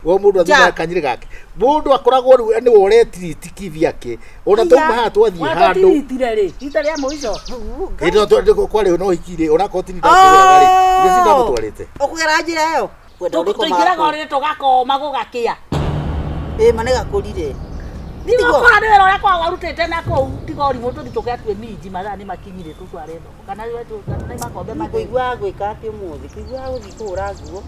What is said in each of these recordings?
O mũndũ Ja. athiĩ kanyiri gake, mũndũ akoragwo rĩu nĩwe ũretiriti kivyake, ona Aya. twauma haha twathiĩ handũ. Watũtiritire rĩ rita rĩa mũico? Hĩndĩ ĩyo kwarĩ no hiki rĩ, onakorwo ti ndakĩgũraga rĩ, ithe ti ndamũtwarĩte. Ũkũgera njĩra ĩyo kwenda ũrĩkũ? Tũingĩraga ũrĩrĩ tũgakoma gũgakĩa. Ĩ ma nĩ gakũrire. Ndigũkora nĩ wĩra ũrĩa kwao arutĩte na kũu, tiga ũrimũ. Tũthi tũgatue minji, mathaa nĩ makinyire, tũtware thoko kana nĩ makombe matheri. Kũiguaga gwĩka atĩ ũmũthĩ kũiguaga gũthiĩ kũhũra nguo.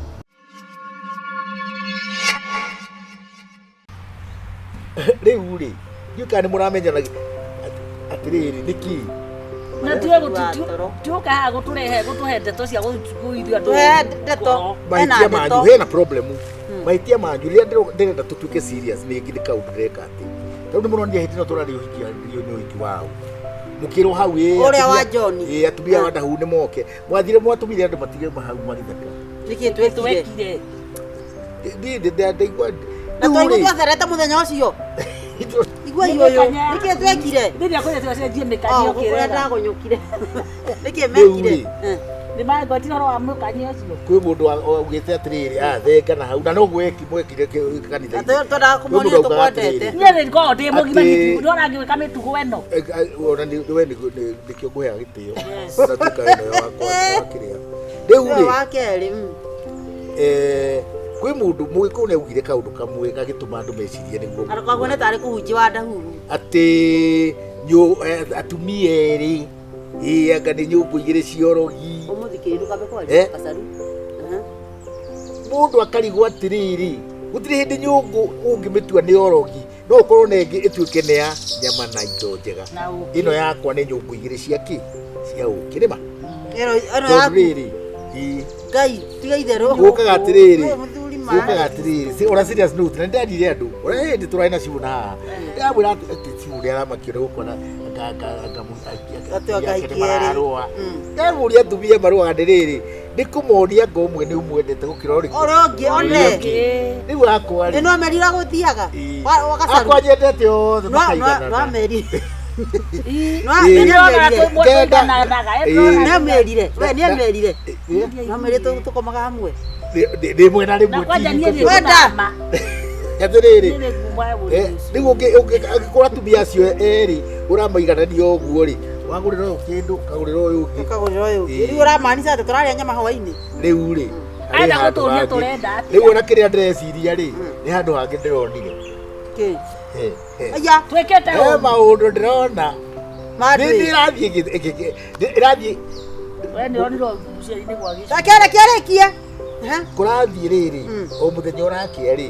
Rĩu rĩ, ndiũĩ kana nĩ mũramenya atĩrĩrĩ nĩkĩ. Na tiwe tiũka haha gũtũrehe gũtũhe ndeto cia gũithio andũ. Tũhe ndeto. Hena Mahĩtia ndeto. manyu, hena problem, mahĩtia manyu rĩrĩa ndĩrenda tũtuĩke serious. Nĩ nĩ kaũndũ ndĩreka atĩ tondũ nĩ mũronire hĩndĩ ĩno tũrarĩ ũhiki nĩ ũhiki wao mũkĩrwo hau ĩ Ũrĩa wa John. Ĩ atumia wa Ndahu nĩ moke, mwathire mwatũmire andũ matige hau magĩtheka. Nĩkĩ twekire? Twekire. Niĩ ndaigua Na rĩu twaigua rĩ, twatherete mũthenya ũcio igua ũyũ nĩkĩ twekire? Rĩrĩa kwĩrĩa tũgacenjie mĩkanye. Kũrĩa ũkĩrega. ndagonyũkire nĩkĩ Rĩu mekire? rĩ. Nĩ mangwatire ũhoro wa mũkanye ũcio. Kwĩ mũndũ augĩte atĩrĩrĩ, athenga na hau na noguo mwekire kanitha-inĩ. Twendaga Kwĩ kũmonia mũndũ augaga tũkwendete. atĩrĩrĩ, Niĩ nĩ ngoragwo ndĩ mũgima. Atĩ- Nĩwona ngĩgwĩka mĩtugo ĩno. Ona we nĩkĩo ngũheaga gĩtĩo, ona tuĩka we nĩwe wakwa wa kĩrĩa rĩu Ũyũ rĩ. wa kerĩ. Kwĩ mũndũ mũgĩkũyũ nĩ augire kaũndũ kamwe gagĩtũma andũ mecirie nĩguo Na ndũkaguone tarĩ kũhunjia wa ndahuhu. Atĩ atumia erĩ ĩ anga nĩ nyũngũ igĩrĩ cia ũrogi. Ũmũthikĩrĩrie ndũkambe kwaria. Eh? Kacaru. Aha. Mũndũ akarigwo atĩrĩrĩ, gũtirĩ hĩndĩ nyũngũ ũngĩmĩtua nĩ orogi, no ũkorwo na ĩngĩ ĩtuĩke nĩ ya nyama na indo njega. Na ũkĩ. Ĩno yakwa nĩ nyũngũ igĩrĩ cia kĩ cia ũkĩ nĩma. Ĩno ĩno Tondũ yaku. rĩrĩ ĩ, Ngai tiga itherũ. gũkaga atĩrĩrĩ, Ũyũ mũthuri ma. gũkaga atĩrĩrĩ, ona serious note, na nĩnderire andũ ona hĩndĩ tũrarĩ na cibu na haha, ndĩramwĩra atĩ cibu nĩ aramakio nĩ gũkora Atĩ anga ake nĩ aingĩ erĩ. mararũa. Ndamũria atumia marũaga nĩ rĩrĩ, nĩ kũmonia ngo ũmwe nĩ ũmwendete gũkĩra ũrĩkũ. Ũrĩa ũngĩ one. Rĩu akwa Nĩ rĩ, no merira gũthiaga. Ĩ. Wa gacaru. Akwa nyendete othe No no makaiganana. no amerire. No Ĩ. nĩ amerire. Ĩ. Nĩ amerire. We nĩ amerire. Ĩ. No amerire tũkomaga hamwe. Rĩmwe na Na rĩmwe. kwanja niĩ nĩ Wenda. ngũthama. Atĩrĩrĩ, Niĩ nĩ nguma ũrĩrĩ ũcio. rĩu angĩkorwo atumia acio erĩ ũramaiganania ũguo rĩ, wagũrĩra ũyũ kĩndũ, ũkagũrĩra ũyũ ũngĩ. Ũkagũrĩra ũyũ ũngĩ. Ĩ. Rĩu ũramaanica atĩ tũrarĩa nyama hwainĩ. Rĩu rĩ, harĩ Arenda handũ gũtũria hangĩ. tũrenda atĩa? Rĩu ona kĩrĩa ndĩreciria rĩ, nĩ handũ hangĩ ndĩronire. Kĩ? He, he. Aya. Twĩkĩte He ũũ. maũndũ ndĩrona nĩ Mandĩ. nĩ ĩrathiĩ ĩrathiĩ. We nĩ ũronirwo mbucĩrĩ-inĩ gwa gĩcu. Reke reke arĩkie. Ha? Kũrathiĩ rĩrĩ, o mũthenya ũrakĩa rĩ,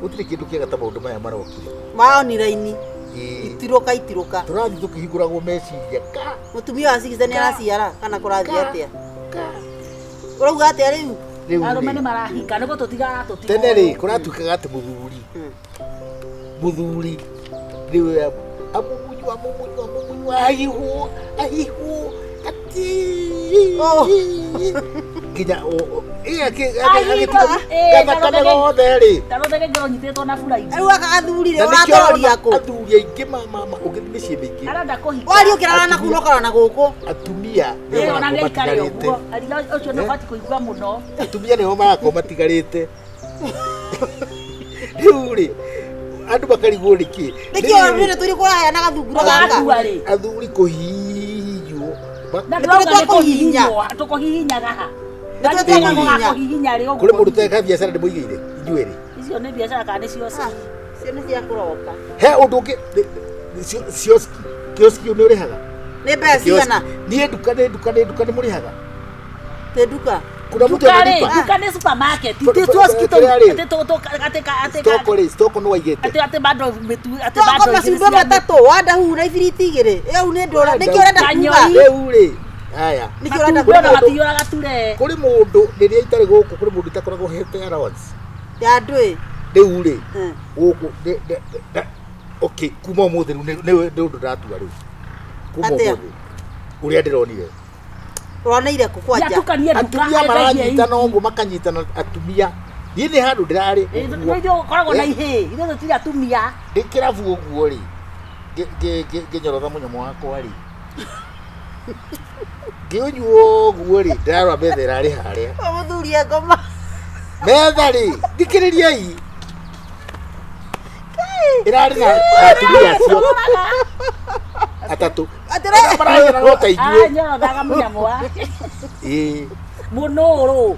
gũtirĩ kĩndũ kĩega ta maũndũ maya marokire. Maoniraini. Ĩ. Itirũka itirũka. Tũrathiĩ tũkĩhingũragwo meciria ka Mũtumia wa Citizen nĩ araciara kana kũrathiĩ atĩa? Ka. Ũrauga atĩa rĩu? Rĩu Arũme rĩ, nĩ marahika nĩguo tũtigaga tũtiga. Tene rĩ, kũratuĩkaga atĩ mũthuri mũthuri rĩu amumunyu amumunyu amumunyu ahihwo ahihwo ati Oh. nginya Ahihwo, ĩ, gathakame gothe rĩ. Tarũthege ngero nyitĩtwo na buraidi. Rĩu aka gathurire Na nĩkĩo ũratororia ũrona kũ? athuri aingĩ ũngĩthiĩ mĩciĩ mĩingĩ. Arenda kũhika. Wariĩ ũkĩrara na kuu na ũkarora na gũkũ. Atumia nĩo Ĩ, ona marakorwo nĩ aikare matigarĩte. ũguo. Arira ũcio nĩ ũbatiĩ kũigua mũno. Atumia nĩo marakorwo matigarĩte. Rĩu rĩ, andũ makarigwo nĩkĩ. Nĩkĩo rĩrĩ tũrĩ kũraya na gathungura gaka. Ũgatua rĩ. Athuri kũhihinywo Na Nĩ ndĩrauga tũrĩ nĩ twakũhihinya. kũhihinywo, tũkũhihinyaga ha? Nĩ tũrĩ twakũhihinya. Kũhihinya rĩ ũguo. Kũrĩ mũndũ teka biacara ndĩmũigĩire inyuĩ rĩ. Icio nĩ biacara kana nĩ cio? Ah, Cio nĩ cia kũroka. He ũndũ ũngĩ, cioski kioski nĩ ũrĩhaga? Nĩ mbeca cigana? Niĩ nduka nĩ nduka nĩ nduka nĩ mũrĩhaga? Tĩ nduka. Kuna mtu Duka rĩ, analipa. duka nĩ supermarket. Ti tuoski Kĩrĩa rĩ? atĩ atĩ atĩ Stoko rĩ, stoko nĩ waigĩte? atĩ atĩ bando mĩtu atĩ Toko bando igĩrĩ macumbĩ cia matatũ wa ndahu na ibiriti igĩrĩ. Ĩyo nĩ ndũra. Nĩkĩ ũrenda kuga? Kanyoi. Rĩu rĩ, haya. Nĩkĩ ũrenda matumbĩ ona kuga? matiyũraga ture. Kũrĩ mũndũ rĩrĩa itarĩ gũkũ, kũrĩ mũndũ itakoragwo hete allowance. Ya ndũĩ. Rĩu rĩ, gũkũ okay, kuma ũmũthĩ rĩu nĩ ũndũ ndatua rĩu kuma Atĩa? ũmũthĩ ũrĩa ndĩronire. Ũroneire kũ kwanja? Yatukanie nduka. Atumia maranyitana ũguo, makanyitana atumia. Niĩ nĩ handũ ndĩrarĩ ũguo. Ithuĩ ũkoragwo na Eh. ihĩĩ, ithuĩ tũtirĩ atumia. Ndĩ kĩrabu ũguo rĩ, ngĩnyorotha mũnyamo wakwa rĩ, ngĩũnyua ũguo rĩ, ndĩrarora metha ĩrarĩ harĩa. Ũyũ mũthuri e ngoma. Metha rĩ, thikĩrĩriai. Ĩrarĩ na atumia acio atatũ. Atĩrĩ. Maraigana no ta ithuĩ. Anyorothaga mũnyamũ wake. Ĩĩ. Mũnũrũ.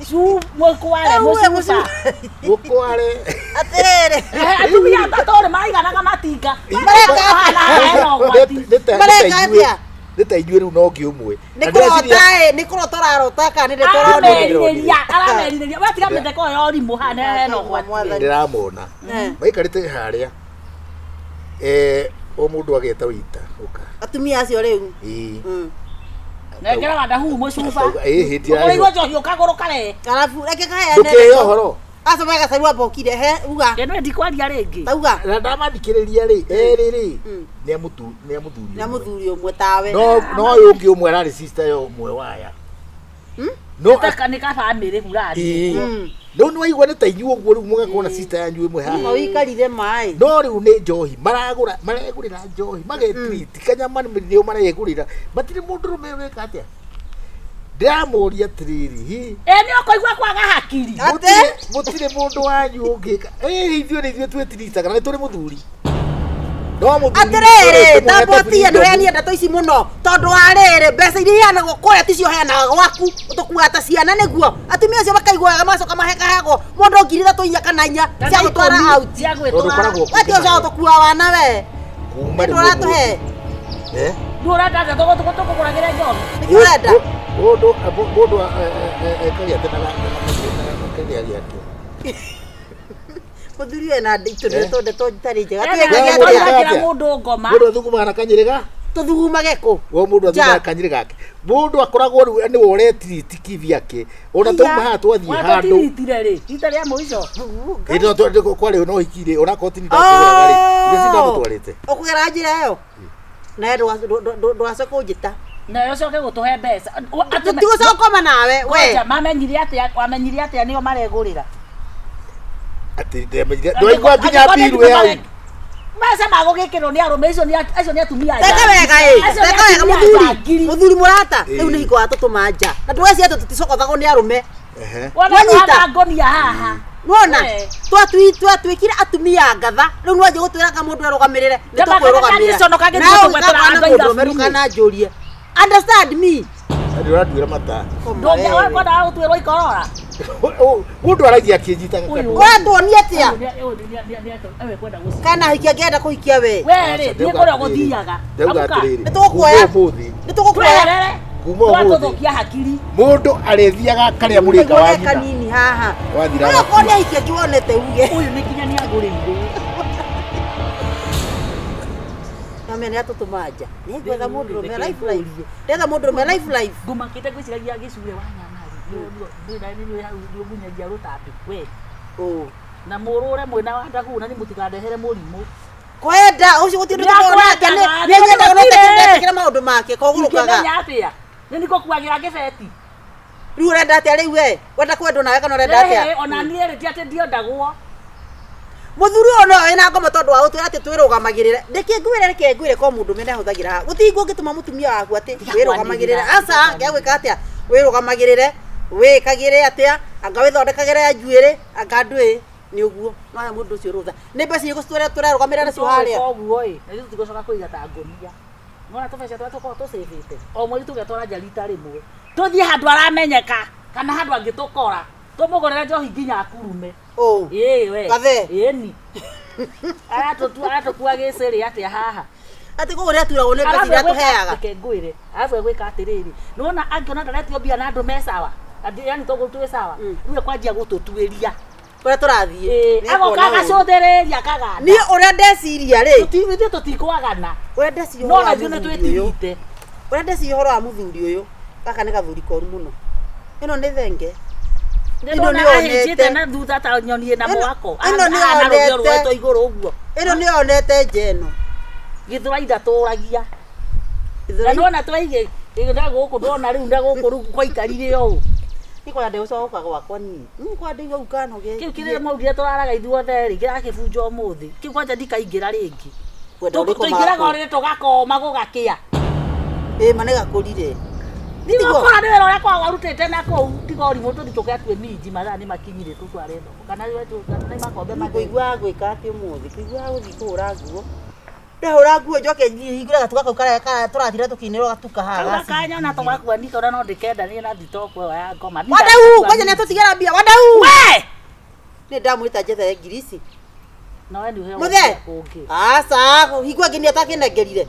Cu mũkware Ewe, mũcuba. mũcuba. Mũkware. Atĩrĩrĩ. Atumia atatũ rĩ maraiganaga matinga. Mareka Hena ũgwati. Mareka atĩa? Nĩ ta ithuĩ rĩu no ngĩ ũmwe. Nĩ Na kũrota ndĩreciria- ĩ, nĩ kũrota ũrarota kana nĩ ndeto ũrona? Aramerithĩria, aramerithĩria. We tiga mĩtheko ĩyo ya ũrimũ haha hena ũgwati. Ndĩramona. Eh. Maikarĩte harĩa. Eh, o mũndũ ageta wĩita ũka. Atumia acio rĩu. Ĩĩ. Nengera wadahu mũcuba. Ĩĩ, hĩndĩ ya- Ũkũigua njohi ũkagũrũka re. Arabu reke kaheane. Ndũkĩhe ũhoro. Aca magacarua mbokire he uga. Ĩno ndikwaria rĩngĩ. Tauga. Na ndamathikĩrĩria rĩ, erĩ rĩ, Mm. nĩ amũtu nĩ amũthuri. Na ũmwe. mũthuri ũmwe tawe. No no ũyũ ũngĩ ũmwe ararĩ sister ya ũmwe waya. No Taka nĩ ka bamĩrĩ fulani. ĩĩ. Mm. No nĩ waigua nĩ ta inyuĩ ũguo rĩu mũgakorwo na sister yanyu ĩmwe haha. Ma ũikarire maĩ. No rĩu nĩ njohi maragũra maregũrĩra njohi magetiriti kanyama nĩo maregũrĩra matirĩ mũndũrũme wĩka atĩa ndĩramũria atĩrĩrĩ hi Ĩ nĩ ũkũigua kwaga hakiri. Atĩ? mũtirĩ mũndũ wanyu ũngĩka ĩ ithuĩ nĩ ithuĩ twĩtiritaga na nĩ tũrĩ mũthuri no mũthuri Atĩrĩrĩ, tũmũhete tambotie freedom. ndũheanie ndeto ici mũno tondũ wa rĩrĩ mbeca iria iheanagwo kũrĩa ticio heanaga gwaku ũtũkuaga ta ciana nĩguo atumia acio makaigua wega magacoka mahekahegwo mũndũ 3,000 4 kana cia gũtwara out Cia Tondũ gwĩtwara. ũkoragwo we ti ũcio gũtũkua wana we kuma nĩ rĩu ũratũhe Eh? Ndũ ũrenda atĩa tũkũgũragĩre njohi. nĩkĩ ũrenda Mũndũ mũndũ ekagia atĩ na kĩrĩa gĩake mũthuri we na itũ Eh? ndeto ndeto itarĩ njega Ena twĩkage Mũndũ atĩa ekaga Tũgũragĩra atĩa? mũndũ ngoma. Mũndũ athugumaga na kanyĩrĩga tũthugumage kũ we mũndũ Nja. athugumaga kanyĩrĩ gake mũndũ akoragwo rĩu nĩwe ũretiriti kivyake ona tauma haha twathiĩ Wa handũ tũtiritire rĩ. Rita rĩa mũico. hĩndĩ ĩno kwarĩ no hiki rĩ onakorwo ti ndakũgũraga rĩ ithe ti ndamũtwarĩte ũkũgera njĩra ĩyo nawe ndũgacoke kũnjĩta Na ũcoke gũtũhe mbeca. tũtigũcoka koma nawe we Ngoja, mamenyire atĩa wamenyire atĩa nĩo maregũrĩra. atĩ ndamenyire ndwaigua nginya mbiru ĩ hau Mbeca magũgĩkĩrwo nĩ arũme icio nĩ acio nĩ atumia aya. teka wega ĩ Acio nĩ teka wega atumia mũthuri njangiri. mũthuri mũrata Ĩ. rĩu nĩ hingo watũtũma nja na ndũgeciria atĩ tũticokothagwo nĩ arũme Ehe. Wona Wanyita? twana ngonia haha. nĩwona Eh. twatuĩkire atumia ngatha rĩu nĩwanjia gũtwĩra ka mũndũ erũgamĩrĩre nĩ Kaba kana tũkwĩrũgamĩrĩra kangĩconoka gĩthiĩ Nawe tũgwetera ũgĩkakana andũ a mũndũrũme irabu-inĩ. rĩu kana njũrie understand me Na nĩ ũranduĩra mata Ndũngĩ wenda gũtuĩrwo ikorora. Mũndũ aragia akĩnjitaga Ũyũ. kanua ũratuonia atĩa Ũyũ nĩ ewe kwenda gũci. kana ahiki angĩenda kũhikia we We rĩ, thiĩ kũrĩa ũgũthiaga. Ndauga Amũka. atĩrĩrĩ Nĩ tũgũkuoya. kuma ũmũthĩ nĩ tũgũkuoya Tweherere. Kuma ũmũthĩ. Twatũthũkia hakiri. mũndũ arĩthiaga karĩa mũrĩnga wa nyina kanini haha Wathira Wewe okorwo nĩ ahiki angĩ wonete uge Ũyũ nĩ nginya nĩ agũrĩirwo. Mami nĩ atũtũma nja nĩ ngwetha mũndũrũme life life ndetha mũndũrũme life life Ngumakĩte ngwĩciragia gĩcure wa nyama rĩ. Nĩ ũmunyagia rũtambi. We. Ũ. Na mũrũre mwĩna wa ndagu na nĩ mũtikandehere mũrimũ. kwenda ũcio gũtirĩ ũndũ tũkoragwo nake Nĩakwendaga, nĩ nyendaga no nĩgũtirĩ. ndetĩkĩra maũndũ make kogũrũkaga Ingĩmenya atĩa? Nĩ nĩngũkuagĩra gĩbeti. rĩu ũrenda atĩa rĩu we wenda kwendwo nawe kana ũrenda Ĩhĩ, atĩa ona niĩ rĩ ti atĩ ndiendagwo. mũthuri ũyũ no wĩna ngoma tondũ wa gũtwĩra atĩ twĩrũgamagĩrĩre reke ngwĩre reke ngwĩre ko mũndũrũme ndahũthagĩra haha gũtirĩ hingo ũngĩtũma mũtumia waku atĩ wĩrũgamagĩrĩre aca ngĩagwĩka atĩa wĩrũgamagĩrĩre wĩkagĩre atĩa anga wĩthondekagĩre njuĩrĩ anga ndwĩ nĩ ũguo no he mũndũ ũcio rũtha nĩ mbeca irĩkũ tũrerũgamĩrĩra nacio harĩa Koguo ĩ, na ithuĩ tũtigũcoka kũiga ta ngũnia. Nĩwona tũbeca tũrĩa tũkoragwo tũcĩbĩte. O mweri tũgetwara nja rita rĩmwe. Tũthiĩ handũ aramenyeka kana handũ angĩtũkora. Tũmũgũrĩre njohi nginya akurume. Ũ. Ĩĩ we. Gathe. Ĩni. Aratũtua aratũkua gĩcĩrĩ atĩa haha. atĩ koguo nĩ aturagwo nĩ mbeca iria tũheaga Reke ngwĩre. Arabu egwĩka atĩrĩrĩ. Nĩwona angĩona ndaretio mbia na andũ me sawa. Andũ yani toguo twĩ sawa. Rĩu ekwanjia gũtũtuĩria. kũrĩa tũrathiĩ Ĩĩ, Nĩekuona agoka ũru. agacũthĩrĩria akaganda. niĩ ũrĩa ndeciria rĩ Ithuĩ tũtikwagana. ũrĩa ndeciria No ũhoro wa na ithuĩ nĩ mũthuri ũyũ twĩtirite. ũrĩa ndeciria ũhoro wa mũthuri ũyũ gaka nĩ gathuri koru mũno ĩno nĩ thenge Nĩ Ĩno ndona nĩ ahĩnjĩte onete. na thutha ta nyoni ĩna Ĩno- mwako. ĩno nĩ Ahana rũgĩo onete. rwoetwo igũrũ ũguo. ĩno nĩ yonete nja ĩno Gĩthũrai ndatũragia. Na Gĩthũrai- nĩwona twaige na gũkũ ndona rĩu na gũkũ rĩu gwaikarire ũũ. Niĩ kwenda ndĩgũcoka gwakwa niĩ Niĩ kwenda ndĩigua ukanoge Kĩu kĩrĩa maugire tũraraga ithuothe rĩ kĩrakĩbunja ũmũthĩ. Kĩu kwanja ndikaingĩra rĩngĩ. Kwenda ũrĩkũ Tũingĩraga makwa. ũrĩrĩ tũgakoma gũgakĩa. Ĩ ma nĩ gakũrire Ndigũkũra nĩ wĩra ũrĩa kwao arutĩte na kũu tiga ũrimũ tũthiĩ tũgatue minji mathaa nĩ makinyire tũtware thoko kana nĩ makombe matheri. Ngũigua gwĩka atĩ ũmũthĩ ngũigua gũthiĩ kũhũra nguo ndahũra nguo njoke thiĩ hingũre gatuka kau karĩa tũratira tũkĩinĩrwo gatuka haha Kau ga gakanya ona tũgakuanika ona no ndĩkendanie na thitoko ĩyo ya ngoma. Wadau kwanja nĩ atũtigĩra mbia wadau We! nĩ ndamwĩta njethere ngiri ici No we nĩ ũheagwo Mũthee. mbia kũngĩ. aca hingo ĩngĩ nĩ atakĩnengerire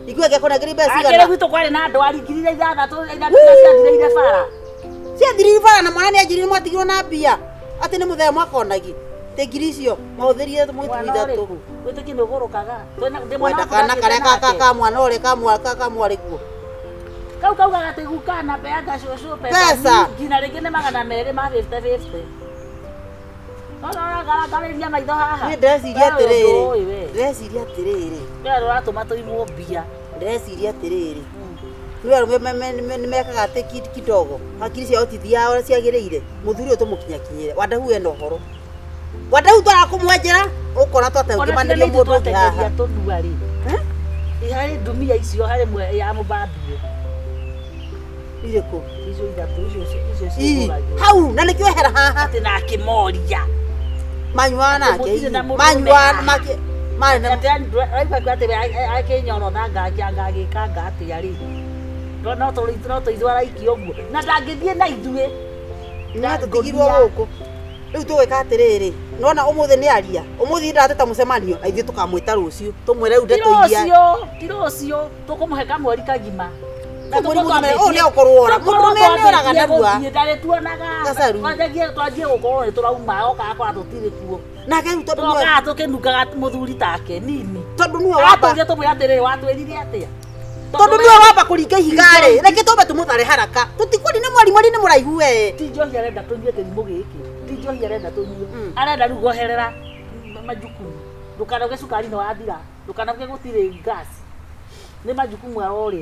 hingo ĩngĩ akũnengeria mbeca Akĩrĩ cigana gwitũ kwarĩ na ndwari 6,000 ithatũ ciathirĩire bara. Ciathirire bara na mwana nĩ anjirire mwatigirwo na mbia atĩ nĩ mũthee mwakonagi tĩ ngiri icio mahũthĩrire mũgĩtu Mwana ithatũ ũrĩkũ? Wĩtĩkie nĩ ũgũrũkaga. Twĩna- ndĩ mwana Wenda waku kana ndathiĩte karĩa nake. ka mwana ũrĩa ka mwarĩ guo Kau kaugaga atĩ guka na peanga cũcũ Mbeca. nyingĩ na rĩngĩ nĩ 200 ma 50-50. No no ũrangarĩria maitho haha. Niĩ ndĩreciria We atĩrĩrĩ ndũĩ we. ndĩreciria atĩrĩrĩ We ũratũma tũimwo mbia. ndĩreciria atĩrĩrĩ nĩ arũme nĩ mekaga atĩ kidogo hakiri ciao tithiaga ũrĩa ciagĩrĩire mũthuri ũyũ tũmũkinyakinyĩre Wandau ena ũhoro Wandau twara kũmwenjera ũkora Ona twateũngĩmanĩria tiga mũndũ ũngĩ haha twatengeria tũnua rĩ. Eh? Harĩ ndumia icio harĩ mwe ya mũbambio. Irĩkũ Icio ithatũ icio icio Ii, cigũragio. hau na nĩkĩo ehera haha Atĩ na akĩmoria. manyuaga nake Gũtirĩ na mũndũ manyuaga ũmwe make marĩ na Atĩ araigua atĩ akĩnyorotha ngagĩkanga atĩa rĩ. No no tũithuĩ araikio ũguo. Na ndangĩthiĩ na ithuĩ. na tũtigirwo gũkũ rĩu tũgwĩka atĩrĩrĩ nona ũmũthĩ nĩ aria ũmũthĩ ndateta mũcemanio na ithuĩ tũkamwĩta rũciũ tũmwĩre rĩu Ti ndeto iria rũciũ, ti rũciũ tũkũmũhe kamweri kagima. Na Kamweri tũkorwo mũgima, twambĩtie- ũũ nĩegũkorwo ora. tũkorwo Mũndũrũme nĩoraga twambĩtie narua. gũthiĩ, ndarĩ tuonaga. Gacaru. Twanjie gũkorwo nĩ tũrauma okaga kora tũtirĩ kuo. Nake rĩu tondũ nĩwe Tũrokaga tũkĩnungaga mũthuri take nini. tondũ nĩwe wamba Atũria tũmwĩre atĩrĩrĩ watwĩrire atĩa? tondũ nĩwe wamba kũringa ihiga-rĩ reke twambe tũmũthare haraka tũtikwoni nĩ mwari mwari nĩ mũraihu we ti njohi arenda tũnyue kĩrimũ gĩkĩ ti njohi arenda tũnyue Mm. arenda rĩu goherera majukumu ndũkanauge cukari nĩ wathira ndũkanauge gũtirĩ gas nĩ majukumu arorĩra.